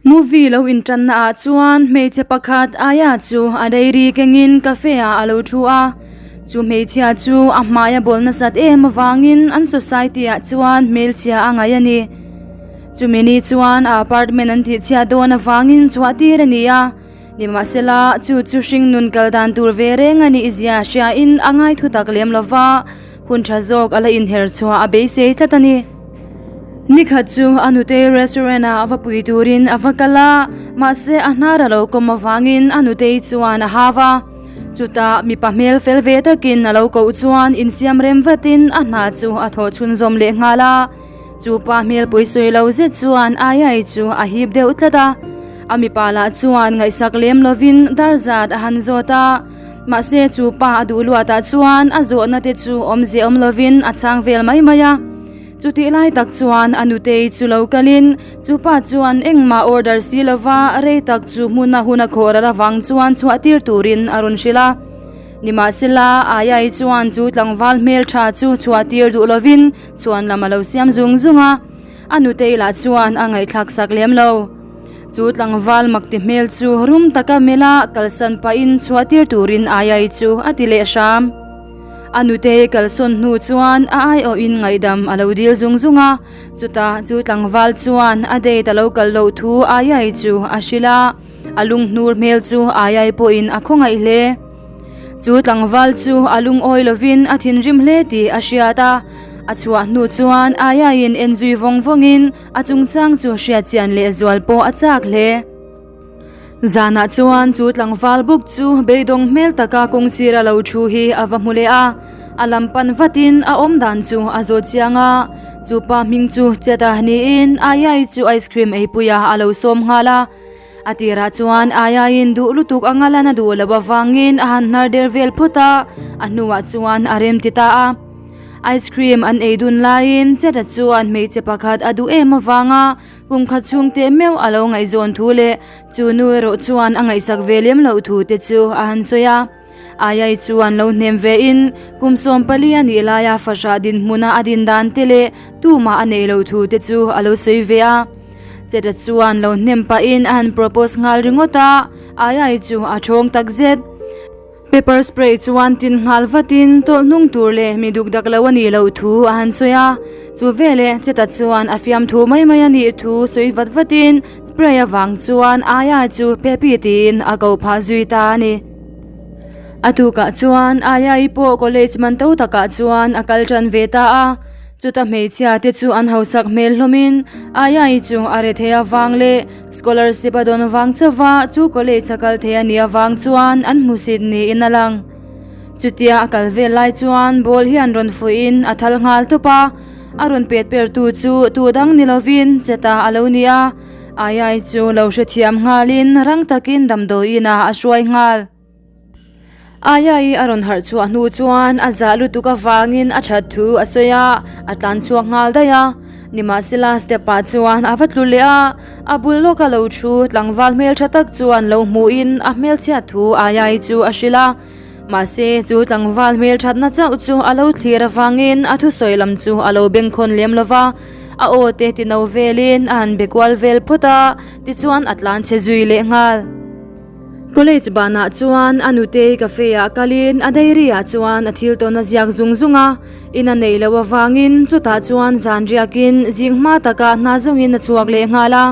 Movie lo intanna ah chuan hmeichhe pakhat aia chu a dairy kengin cafe ah a lo thu a, chu hmeichhia chu a hmai a bawl nasat em avangin an society ah chuan hmelchhia a ngaih a ni. Chumi ni chuan a apartment an tihchhiat dawn avangin chhuah tir a ni a, nimahsela chu chu hringnun kal dan tur ve reng a nih zia hriain a ngai thu tak lem lova, hun tha zawk a la inher chhuah a beisei tlat a ni. Nikhat chu a nutei restaurant ah va pui turin a va kal a, mahse a hnar a lo kawm avangin a nutei chuan a hau a. Chutah mipa hmel fel ve takin a lo koh chuan insiam rem vatin a hna chu a thawh chhunzawm leh nghal a. Chu pa hmel pawisawi lo zet chuan Ayai chu a hip deuh tlat a. A mipa lah chuan ngaihsak lem lovin dar zat a han zawt a. Mahse chu pa a duh luatah chuan a zawhna te chu awmzia awm lovin a chhang vel mai mai a. Chutih lai tak chuan a nutei chu lo kalin chu pa chuan engmah order si lova rei tak chu hmuna hun a khawh ral avang chuan chhuah tir turin a rawn hrilh a. Nimahsela, Ayai chuan chu tlangval hmeltha chu chhuah tir duh lovin chhuan lam a lo siam zung zung a, a nutei lah chuan a ngaihthlak sak lem lo. Chu tlangval makti hmel chu rum taka mela kalsan pahin chhuah tir turin Ayai chu a ti leh hram. A nutei kalsawn hnu chuan a aiawhin ngaihdam a lo dil zung zung a, chutah chu tlangval chuan a date a lo kal loh thu Ayai chu a hrilh a, a lunghnur hmel chu Ayai pawhin a khawngaih hle. Chu tlangval chu a lungawi lovin a thinrim hle tih a hriat a, a chhuah hnu chuan Ayaiin en zui vawng vawngin a chungchang chu hriatchian lehzual pawh a chak hle. Zanah chuan chu tlangval bawk chu beidawng hmel taka kawng sira lo thu hi a va hmu leh a, a lam pan vatin a awm dan chu a zawt chiang a, chu pa hming chu Cheta niin Ayai chu ice cream eipuia a lo sawm nghal a. A tirah chuan Ayaiin duh lutuk anga lan a duh loh avangin a han hnar der vel phawt a, a hnuah chuan a rem ti ta a. Ice cream an ei dun laiin Cheta chuan hmeichhe pakhat a duh em avanga Kum khat chhung teh meuh a lo ngaihzawn thu leh chu nu erawh chuan a ngaihsak ve lem loh thu te chu a han sawi a. Ayai chuan lo hnem ve in kum 14 a nih laia fahrah dinhmuna a din dan te leh tumah a neih loh thu te chu a lo sawi ve a. Cheta chuan lo hnem pahin a han propose nghal ringawt a, Ayai chu a thawng takzet. Pepper spray chuan tin nghal vatin tawlh hnung tur leh mi duk dak lo a nih loh thu a han sawi a, chu veleh cheta chuan a fiamthu mai mai a nih thu sawi vat vatin spray avang chuan Aya chu Pepi tiin a ko phah zui ta a ni. A tukah chuan Aya-i pawh college man to takah chuan a kal tan ve ta a. Chuta hmeichhia te chu an hausak hmel hlawmin Ayai chu a re thei avang leh scholarship a dawn vang chauha chu college a kal thei a nih avang chuan an hmusit niin a lang. Chutia a kal vel lai chuan ball hian rawn fuihin a thal nghal tawp a, a rawn pet per tu chu tu dang ni lovin Cheta a lo ni a, Ayai chu lo hrethiam nghalin rang takin damdawiin ah a hruai nghal. Ayai a rawn harh chhuah hnu chuan a zah lutuk avangin a that thu a sawi a, a tlan chhuak nghal daih a. Nimahsela step ah chuan a va tlu leh a, a bul lawka lo thu tlangval hmeltha tak chuan lo hmuhin a hmelchhiat thu Ayai chu a hrilh a. Mahse chu tlangval hmelthatna chauh chu a lo thlir avangin a thusawi lam chu a lo bengkhawn lem lo va, a aw te tino velin a han be kual vel phawt a, tichuan a tlan chhe zui leh nghal. College banah chuan a nutei cafe ah kalin a diary ah chuan a thil tawn a ziak zung zung a, in a neih loh avangin chutah chuan zan riakin zing hma takah hna zawngin a chhuak leh nghal a,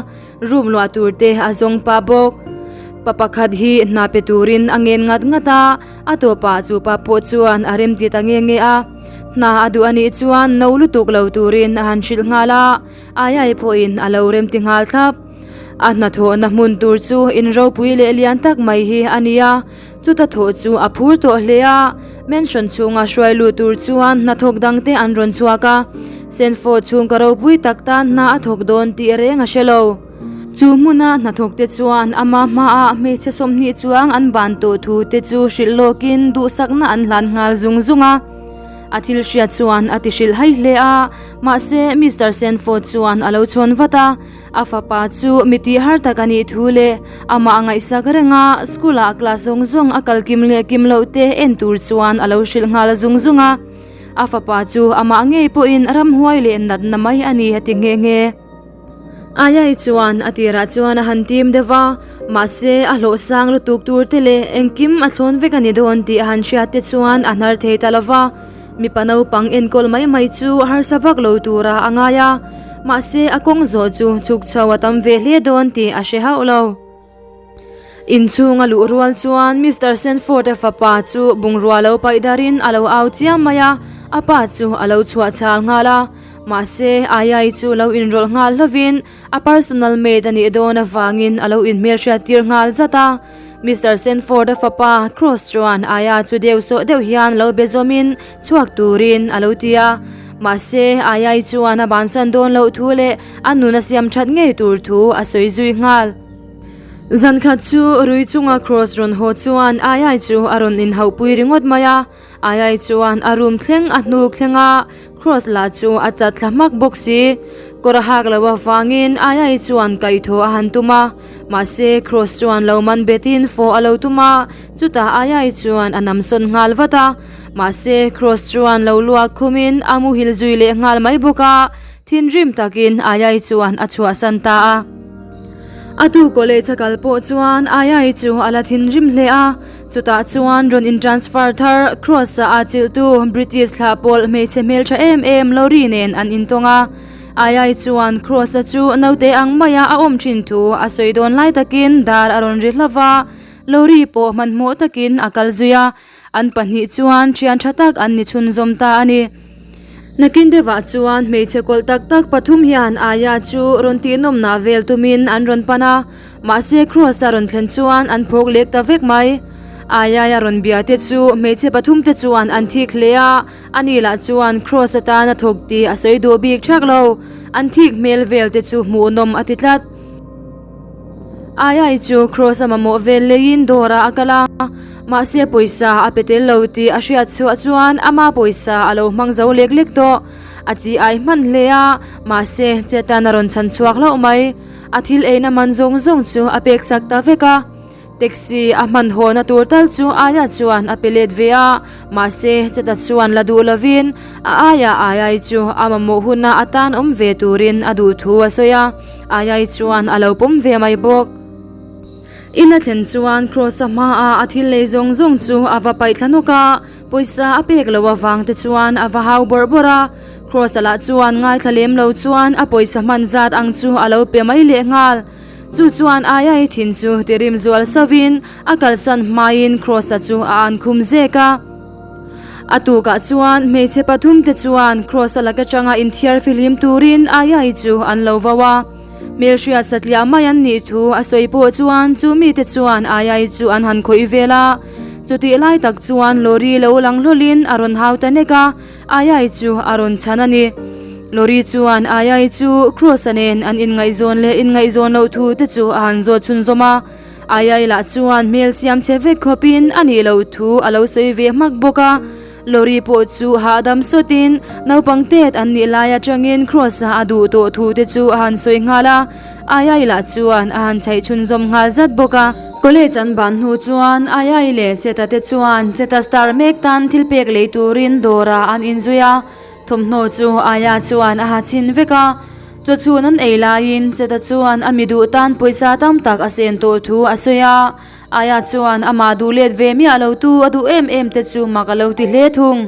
room luah tur te a zawng pah bawk. Pa pakhat hi hna pe turin a ngen ngat ngat a, a tawpah chu pa pawh chuan a rem ti ta nge nge a, hna a duh anih chuan no lutuk lo turin a han hrilh nghal a, Ayai pawhin a lo rem ti nghal thlap. A hnathawhna hmun tur chu in ropui leh lian tak mai hi a ni a, chuta thawh chu a phur tawh hle a. Mansion chhunga hruai lut tur chuan hnathawk dangte an rawn chhuak a, Senfo chhungka ropui tak tan hna a thawk dawn tih reng a hre lo. Chu hmuna hnathawkte chuan ama hmaah hmeichhe 20 chuang an ban tawh thu te chu hrilh lawkin duhsakna an hlan nghal zung zung a. A thil hriat chuan a ti hrilh hai hle a, mahse Mister Senfo chuan a lo chhawn vat a. A fapa chu mi tih har tak a nih thu leh amah a ngaihsak reng a, school ah class zawng zawng a kal kim leh kim loh te en tur chuan a lo hrilh nghal zung zung a. A fapa chu amah ngei pawhin ramhuai leh natna mai a ni a ti nghe nghe. Ayai chuan a tirah chuan a han tim deuh va, mahse a hlawh sang lutuk tur te leh engkim a thlawn vek a ni dawn tih a han hriat te chuan a hnar thei ta lo va. Mipa naupang enkawl mai mai chu harsa vak lo tura a ngai a, mahse a kawng zawh chu chhuk chho a tam ve hle dawn tih a hre hauh lo. Inchhung a luh rual chuan Mister Sanford-a fapa chu bungrua lo paih darin a lo au chiam mai a, a pa chu a lo chhuah chhal nghal a. Mahse, Ayai chu lo inrawlh nghal hlovin a personal maid a nih dawn avangin a lo inhmelhriat tir nghal zat a. Mister Sanford-a fapa Cross chuan Aya chu deuh sawh deuh hian lo be zawmin chhuak turin a lo ti a. Mahse, Ayai chuan a bansan dawn loh thu leh a nun a siam that ngei tur thu a sawi zui nghal. Zan khat chu rui chunga Cross rawn haw chuan Ayai chu a rawn inhauhpui ringawt mai a. Ayai chuan a room thleng a hnuk thleng a, Cross lah chu a chat thla hmak bawk si. Kawr a hak loh avangin Ayai chuan kaihthawh a han tum a, mahse Cross chuan lo man betin fawh a lo tum a, chutah Ayai chuan a namsawn nghal vat a. Mahse Cross chuan lo luak khumin a muhil zui leh nghal mai bawk a, Thinrim takin Ayai chuan a chhuahsan ta a. A tu college a kal pawh chuan Ayai chu a la thinrim hle a, chutah chuan rawn in transfer thar Cross-a a chilhtu British thlah pawlh hmeichhe hmeltha em em Lori nen an intawng a. Ayai chuan Cross-a chu naute ang maia a awm thin thu a sawi dawn lai takin dar a rawn ri hlauh va, Lori pawh hmanhmawh takin a kal zui a. An pahnih chuan thian tha tak an ni chhunzawm ta a ni. Nakin deuhah chuan hmeichhe kawlh tak tak pathum hian Aya chu rawn tihnawmnah vel tumin an rawn pan a, mahse Kross a rawn thlen chuan an phawk lek ta vek mai. Ayai a rawn bia te chu hmeichhe pathum te chuan an thik hle a, ani lah chuan Kross atan a thawk tih a sawi duh bik thak lo. An thik hmel vel te chu hmuhnawm a ti tlat. Ayai chu Kross a mamawh vel leiin dawrah a kal a, mahse pawisa a pe tel lo tih a hriat chhuah chuan ama pawisa a lo hmang zo lek lek tawh. A chi ai hman hle a, mahse Chetan a rawn chhan chhuak hlauh mai. A thil eina man zawng zawng chu a pek sak ta vek a. Taxi a hman hawna tur tal chu Aya chuan a pe let ve a, mahse Cheta chuan la duh lovin a aia Ayai chu a mamawh huna a tan awm ve turin a duh thu a sawi a. Ayai chuan a lo pawm ve mai bawk. In a thlen chuan Kross-a hmaah a thil lei zawng zawng chu a va paih thla nawk a, pawisa a pek loh avang te chuan a va hau bawrh bawrh a. Kross-a lah chuan ngaithla lem lo chuan a pawisa hman zat ang chu a lo pe mai leh nghal. Chu chuan Ayai thin chu tirim zual sauhin a kalsan hmain Kross-a chu a an khum zek a. A tukah chuan hmeichhe pathumte chuan Kross-a lak atanga inthiar fihlim turin Ayai chu an lo vau a. Hmelhriat satliah mai an nih thu a sawi pawh chuan chu mite chuan Ayai chu an han khawih vel a. Chutih lai tak chuan lorry lo lang hlawlin a rawn hau ta nek a, Ayai chu a rawn chhan a ni. Lorry chuan Ayai chu Kross-a nen an inngaihzawn leh inngaihzawn loh thu te chu a han zawt chhunzawm a. Ayai lah chuan hmel siam chhe vek khawpin a nih loh thu a lo sawi ve hmak bawk a. Lorry pawh chu hahdam sawtin naupang tet an nih lai atangin Kross-a a duh tawh thu te chu a han sawi nghal a. Ayai lah chuan a han chhaih chhunzawm nghal zat bawk a. College an ban hnu chuan Ayai leh Cheta te chuan Cheta star mek tan thil pek lei turin dawrah an inzui a. Thawmhnaw chu Aya chuan a ha chhin vek a, chawchhun an ei laiin Cheta chuan a mi duh tan pawisa tam tak a sen tawh thu a sawi a, Aya chuan amah duh let ve miah lo tu a duh em em te chu mak a lo ti hle thung.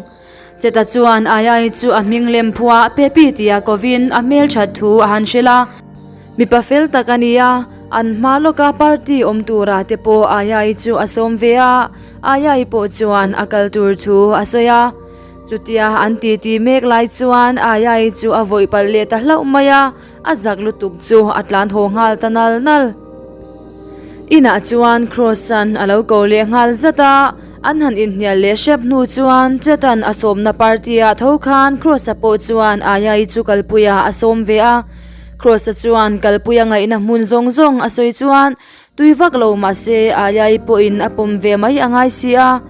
Cheta chuan Aya-i chu a hming lem phuah Pepi tia kovin a hmelthat thu a han hrilh a. Mipa fel tak a ni a, an hma lawka party awm tura te pawh Aya-i chu a sawm ve a, Aya-i pawh chuan a kal tur thu a sawi a. Chutia an titi mek lai chuan Ayai chu a vawih palh leh ta hlauh mai a, a zak lutuk chu a tlan haw nghal ta nal nal. Inah chuan Kross-a'n a lo ko leh nghal zat a, an han inhnial leh hrep hnu chuan Chetan a sawmna party-ah tho khan Kross-a pawh chuan Ayai chu kalpuiah a sawm ve a. Kross-a chuan kalpuia ngaihna hmun zawng zawng a sawi chuan Tui vak lo mahse Ayai pawhin a pawm ve mai a ngai si a,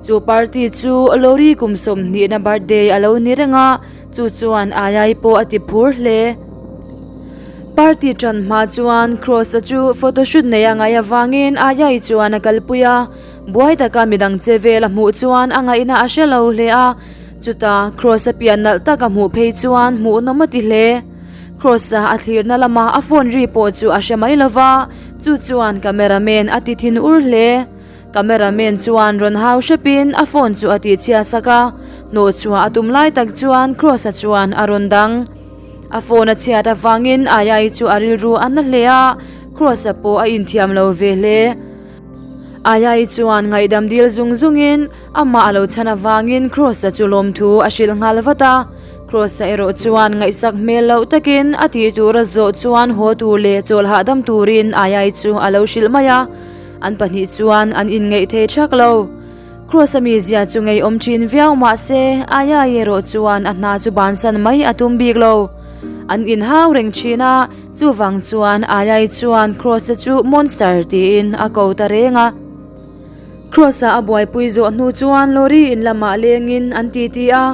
chu party chu Lori kum sawmhnihna birthday a lo ni reng a, chu chuan Ayai pawh a ti phur hle. Party tan hma chuan Kross-a chu photoshoot nei a ngaih avangin Ayai chuan a kalpui a, buai taka midang che vel a hmuh chuan a ngaihna a hre lo hle a, chutah Kross-a pian nalh tak a hmuh phei chuan hmuhnawm a ti hle. Kross-a a thlirna lama a phone ri pawh chu a hre mai lo va, chu chuan cameraman a ti thin ur hle. Cameraman chuan rawn hau hrepin a phone chu a tih chhiat sak a, hnawh chhuah a tum lai tak chuan Kross-a chuan a rawn dang. A phone a chhiat avangin Ayai chu a rilru a na hle a, Kross-a pawh a inthiam lo ve hle. Ayai chuan ngaihdam dil zung zungin amah a lo chhan avangin Kross-a chu lawmthu a hrilh nghal vat a. Kross-a erawh chuan ngaihsak hmel loh takin a tih tur a zawh chuan haw tur leh chawl hahdam turin Ayai chu a lo hrilh mai a. An pahnih chuan an inngeih thei thak lo. Kross-a mizia chu ngeiawm thin viau mah se Ayai erawh chuan a hna chu bansan mai a tum bik lo. An inhau reng thin a. Chuvang chuan Ayai chuan Kross-a chu Monster tiin a ko ta reng a. Kross-a a buaipui zawh hnu chuan lorry in lamah lengin an titi a.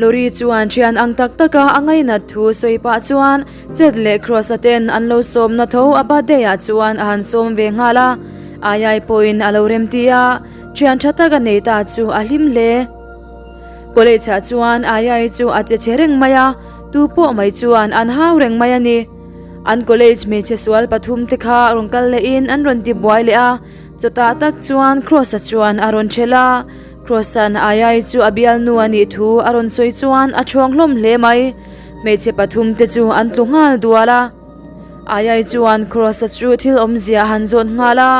Lorry chuan thian ang tak taka a ngainat thu sawi pah chuan Chet leh Kross-a ten an lo sawmna tho a birthday ah chuan a han sawm ve nghal a. Ayai pawhin a lo remti a, thian tha tak a nei ta chu a hlim hle. College ah chuan Ayai chu a che chhe reng mai a. Tu pawh mai chuan an hau reng mai a ni. An college hmeichhe sual pathum te kha rawn kal leh in an rawn ti buai leh a, chawtah tak chuan Kross-a chuan a rawn ṭhelh a. Kross-a'n Ayai chu a bialnu a nih thu a rawn sawi chuan a ṭhawng hlawm hle mai. Hmeichhe pathum te chu an tlu nghal dual a. Ayai chuan Kross-a chu thil awmzia a han zawt nghal a.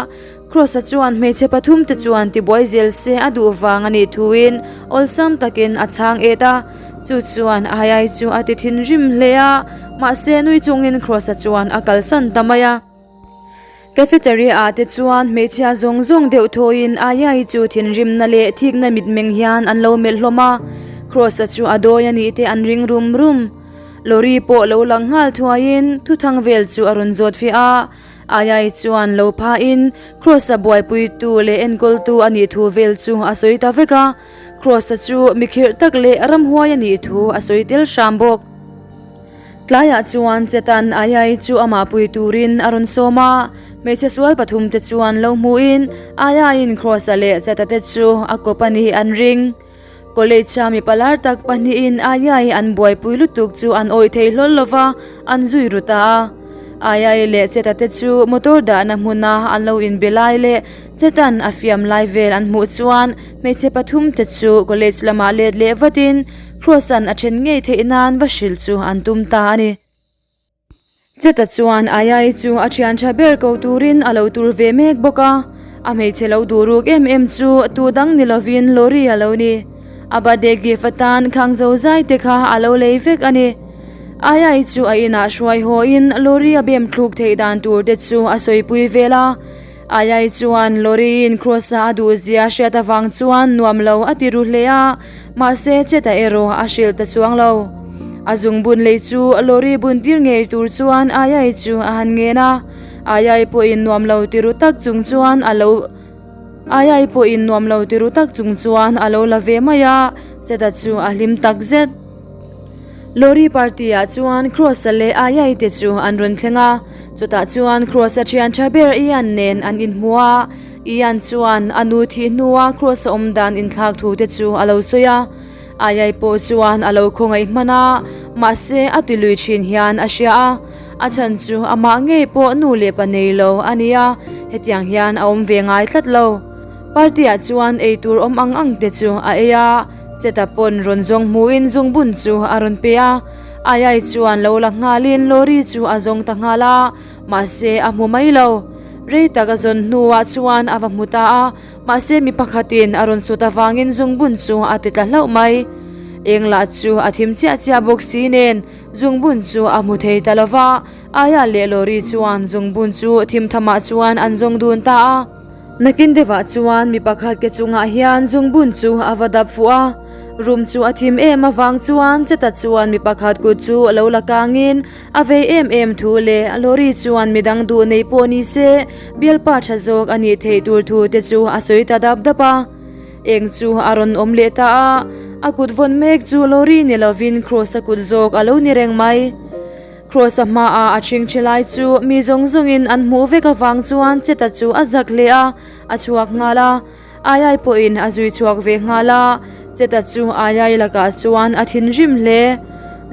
Kross-a chuan hmeichhe pathum te chuan tibuai zel se a duh vang a nih thuin awlsam takin a chhang et a, chu chuan Ayai chu a ti thinrim hle a, mahse nui chungin Kross-a chuan a kalsan ta mai a. Cafeteria ah te chuan hmeichhia zawng zawng deuh thawiin Ayai chu thinrimna leh thikna mitmeng hian an lo melh hlawm a, Kross-a chu a dawi a nih te an ring rum rum. Lorry pawh lo lang nghal thuaiin thuthang vel chu a rawn zawt fiah a. Ayai chuan lo phain Kross-a buaipuitu leh enkawltu a nih thu vel chu a sawi ta vek a, Kross-a chu mikhirh tak leh ramhuai a nih thu a sawi tel hram bawk. Tlaiah chuan Chetan Ayai chu amah pui turin a rawn sawm a, hmeichhe sual pathum te chuan lo hmuhin Ayaiin Kross-a leh Cheta te chu a kawp a nih an ring. College a mipa lar tak pahnihin Ayai an buaipui lutuk chu an awih thei hlawl lo va, an zui ru ta a. Ayai leh Cheta te chu motor dahna hmuna an lo inbe lai leh Chetan a fiam lai vel an hmuh chuan hmeichhe pathum te chu college lamah let leh vatin Kross-a'n a then ngei theih nan va hrilh chu an tum ta a ni. Cheta chuan Ayai chu a thian tha ber ko turin a lo tur ve mek bawk a, a hmeichhe lo duh ruk em em chu tu dang ni lovin Lori a lo ni. A birthday gift atan khang zo zai te kha a lo lei vek a ni. Ayai chu a inah hruai hawiin Lori a bem thluk theih dan tur te chu a sawipui vel a. Ayai chuan Lori-in Kross-a a duh zia hriat avang chuan nuam lo a ti ru hle a, mahse Cheta erawh a hrilh ta chuang lo. A zungbun lei chu Lori bun tir ngei tur chuan Ayai chu a han ngen a, Ayai pawhin nuam lo ti ru tak chung chuan a lo Ayai pawhin nuam lo ti ru tak chung chuan a lo la ve mai a, Cheta chu a hlim tak zet. Lorry party ah chuan Kross-a leh Ayai te chu an rawn thleng a, chutah chuan Kross-a thian tha ber Ian nen an inhmu a, Ian chuan a nu thih hnua Kross-a awm dan inthlak thu te chu a lo sawi a, Ayai pawh chuan a lo khawngaih hman a, mahse a ti lui thin hian a hria a, a chhan chu amah ngei pawh nu leh pa nei lo a ni a, hetiang hian a awm ve ngai tlat lo. Party ah chuan eitur awm ang ang te chu a ei a. Cheta pawn rawn zawng hmuhin zungbun chu a rawn pe a, Ayai chuan lo la nghalin lorry chu a zawng ta nghal a, mahse a hmu mai lo. Rei tak a zawn hnuah chuan a va hmu ta a, mahse mi pakhatin a rawn sut avangin zungbun chu a ti tla hlauh mai. Eng lah chu a thim chiah chiah bawk si nen zungbun chu a hmu thei ta lo va, Aya leh lorry chuan zungbun chu thim thamah chuan an zawng dun ta a. Nakin deuhah chuan mi pakhat ke chungah hian zungbun chu a va dap fuh a, room chu a thim em avang chuan cheta chuan mi pakhat kut chu a lo la kangin a vei em em thu leh lorry chuan midang duh nei pawh ni se bialpa tha zawk a nih theih tur thu te chu a sawi ta dap dap a. Eng chu a rawn awm leh ta a, a kut vawn mek chu lorry ni lovin Kross-a kut zawk a lo ni reng mai. Kross-a hmaah a ṭhingṭhi lai chu mi zawng zawngin an hmuh vek avang chuan Cheta chu a zak hle a, a chhuak nghal a. Ayai pawhin a zui chhuak ve nghal a, Cheta chu Ayai lakah chuan a thinrim hle.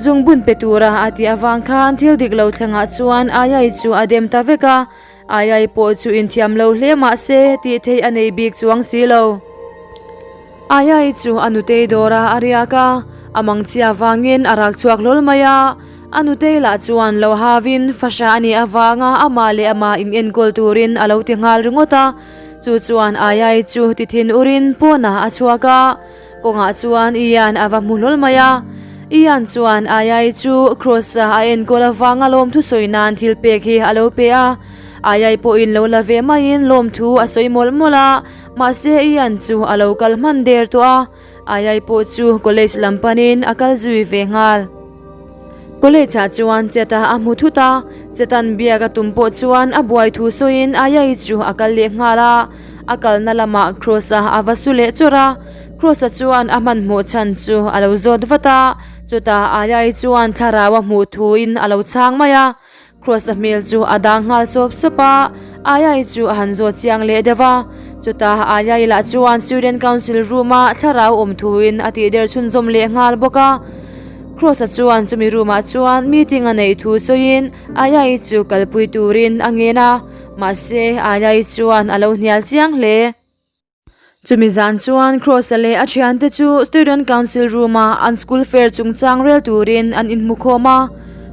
Zungbun pe tura a tih avang khan thil dik lo thlengah chuan Ayai chu a dem ta vek a, Ayai pawh chu inthiam lo hle mah se tih theih a nei bik chuang si lo. Ayai chu a nutei dawr a a riak a, a mangchia vangin a rak chhuak hlawl mai a, a nutei lah chuan lo havin fahra a nih avanga amah leh amah in enkawl turin a lo ti nghal ringawt a, chu chuan Ayai chu ti thin urin pawnah a chhuak a. Kawngah chuan Ian a va hmu hlawl mai a, Ian chuan Ayai chu Kross-a a enkawl avanga lawmthu sawi nan thil pek hi a lo pe a, Ayai pawhin lo la ve maiin lawmthu a sawi mawlh mawlh a, mahse Ian chu a lo kal hman der tawh a, Ayai pawh chu college lam panin a kal zui ve nghal. College ah chuan Cheta a hmu thut a, Chetan biak a tum pawh chuan a buai thu sawiin Ayai chu a kal leh nghal a, A kalna lamah Kross-a a va su leh chawrh a, Kross-a chuan a hmanhmawh chhan chu a lo zawt vat a, chutah Ayai chuan thlarau a hmuh thuin a lo chhang mai a. Kross-a hmel chu a dang nghal sawp sawp a, Ayai chu a han zawt chiang leh deuh a, chutah Ayai lah chuan Student Council room-a thlarau awm thuin a tih der chhunzawm leh nghal bawk a. Kross-a chuan chumi room-ah chuan meeting a neih thu sawiin Ayai chu kalpui turin a ngen a. Mahse, Ayai chuan a lo hnial chiang hle. Chumi zan chuan Kross-a leh a thiante chu Student Council room-ah an school fair chungchang rel turin an inhmukhawm a.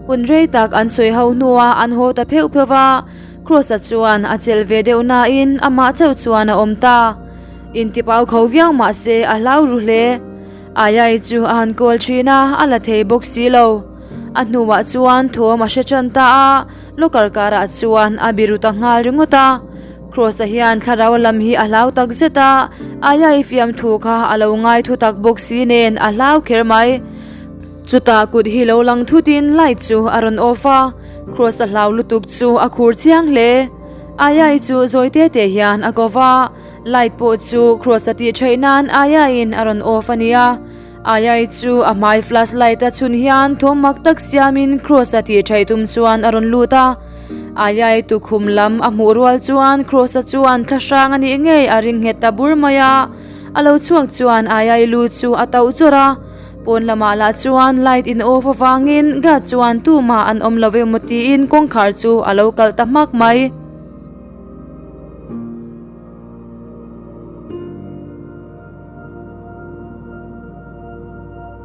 Hun rei tak an sawi ho hnuah an haw ta pheuh pheuh va, Kross-a chuan a chelh ve deuh nain amah chauh chuan a awm ta. Intipau kho viau mahse a hlau ru hle. Ayai chu a han kawl thin a, a la thei bawk si lo. A hnuah chuan thawm a hre tan ta a, locker karah chuan a biru ta nghal ringawt a. Kross-a hian thlarau lam hi a hlau tak zet a, Ayai fiamthu kha a lo ngai thu tak bawk si nen a hlau kher mai. Chutah kut hi lo lang thutin light chu a rawn off a, Kross-a hlau lutuk chu a khur chiang hle. Ayai chu zawi te te hian a ko va, light pawh chu Kross-a tih theih nan Ayai-in a rawn off a nia. Ayai chu a hmai flash light a chhun hian thawm mak tak siamin Kross a tih theih tum chuan a rawn lut a. Ayai tukhum lam a hmuh rual chuan Kross a chuan thla hrang a nih ngei a ring nghet ta bur mai a. A lo chhuak chuan Ayai lu chu a tauh chawrh a. Pawn lamah lah chuan light in off avangin guard chuan tumah an awm lo emaw tiin kawngkhar chu a lo kalh ta hmak mai.